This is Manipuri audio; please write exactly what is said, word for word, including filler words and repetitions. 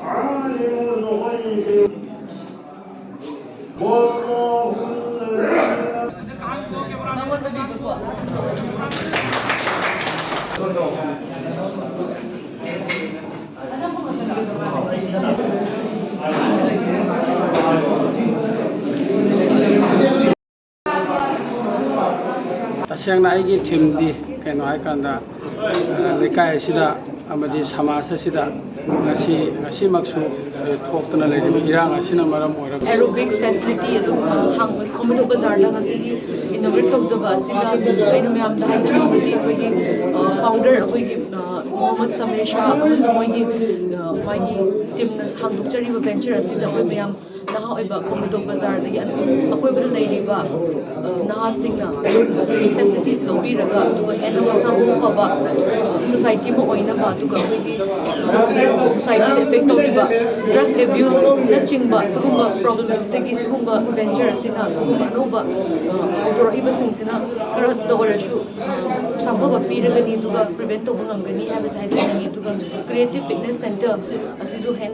عالم الغيب والله الذي ꯇꯁꯦꯡꯅ ꯑꯩꯒꯤ ꯊꯤꯝꯗꯤ ꯀꯩꯅꯣ ꯍꯥꯏꯀꯥꯟꯗ, ꯑ, ꯂꯩꯀꯥꯏ ꯑꯁꯤꯗ ꯑꯃꯗꯤ ꯁꯃꯥꯖ ꯑꯁꯤꯗ ꯉꯁꯤ, ꯉꯁꯤꯃꯛꯁꯨ, ꯑ, ꯊꯣꯛꯇꯅ ꯂꯩꯔꯤꯕ ꯏꯔꯥꯡ ꯑꯁꯤꯅ ꯃꯔꯝ ꯑꯣꯏꯔꯒ ꯑꯦꯔꯣꯕꯤꯛꯁ ꯐꯦꯁꯤꯂꯤꯇꯤ ꯑꯗꯨꯝ, ꯑ, ꯍꯥꯡꯕ ꯀꯣꯃꯟ ꯕꯖꯥꯔꯗ ꯉꯁꯤꯒꯤ ꯏꯅꯣꯒ꯭ꯔꯦꯠ ꯇꯧꯖꯕ ꯑꯁꯤꯗ ꯑꯩꯅ ꯃꯌꯥꯝꯗ ꯍꯥꯏꯖꯅꯤꯡꯕꯗꯤ ꯑꯩꯈꯣꯏꯒꯤ, ꯑ, ꯐꯥꯎꯟꯗꯔ ꯑꯩꯈꯣꯏꯒꯤ, ꯑ, ꯃꯣꯍꯝꯃꯗ ꯁꯃꯤꯔ ꯁꯥꯍ ꯑꯃꯁꯨꯡ ꯃꯣꯏꯒꯤ, ꯑ, ꯃꯥꯒꯤ ꯇꯤꯝꯅ ꯍꯥꯡꯗꯣꯛꯆꯔꯤꯕ ꯚꯦꯟꯆꯔ ꯑꯁꯤꯗ ꯑꯩꯈꯣꯏ ꯃꯌꯥꯝ ꯅꯍꯥ ꯑꯣꯏꯕ ꯀꯣꯃꯟ ꯕꯖꯥꯔꯗꯒꯤ ꯑꯀꯣꯏꯕꯗ ꯂꯩꯔꯤꯕ, ꯑ, ꯅꯍꯥꯁꯤꯡꯅ ꯉꯁꯤꯒꯤ ꯐꯦꯁꯤꯂꯤꯇꯤꯁ ꯂꯧꯕꯤꯔꯒ, ꯑꯗꯨꯒ ꯍꯦꯟꯅ ꯃꯁꯥ ꯃꯎ ꯐꯕ ꯁꯣꯁꯥꯏꯇꯤ ꯑꯃ ꯑꯣꯏꯅꯕ, ꯑꯗꯨꯒ ꯑꯩꯈꯣꯏꯒꯤ ꯁꯣꯁꯥꯏꯇꯤꯗ ꯑꯦꯐꯦꯛ ꯇꯧꯔꯤꯕ ꯗ꯭ꯔꯒ ꯑꯦꯕ꯭ꯌꯨꯁꯅꯆꯤꯡꯕ ꯁꯤꯒꯨꯝꯕ ꯄ꯭ꯔꯣꯕ꯭ꯂꯦꯝ ꯑꯁꯤꯗꯒꯤ ꯁꯤꯒꯨꯝꯕ ꯚꯦꯟꯆꯔ ꯑꯁꯤꯅ, ꯁꯤꯒꯨꯝꯕ ꯑꯅꯧꯕ, ꯑ, ꯍꯧꯗꯣꯔꯛꯏꯕꯁꯤꯡꯁꯤꯅ ꯈꯔꯇ ꯑꯣꯏꯔꯁꯨ, ꯑ, ꯁꯥꯐꯕ ꯄꯤꯔꯒꯅꯤ, ꯑꯗꯨꯒ ꯄ꯭ꯔꯤꯚꯦꯟ ꯇꯧꯕ ꯉꯝꯒꯅꯤ ꯍꯥꯏꯕꯁꯦ ꯍꯥꯏꯖꯅꯤꯡꯉꯤ꯫ ꯑꯗꯨꯒ ꯀ꯭ꯔꯤꯌꯦꯇꯤꯞ ꯐꯤꯠꯅꯦꯁ ꯁꯦꯟꯇꯔ ꯑꯁꯤꯁꯨ ꯍꯦꯟꯅ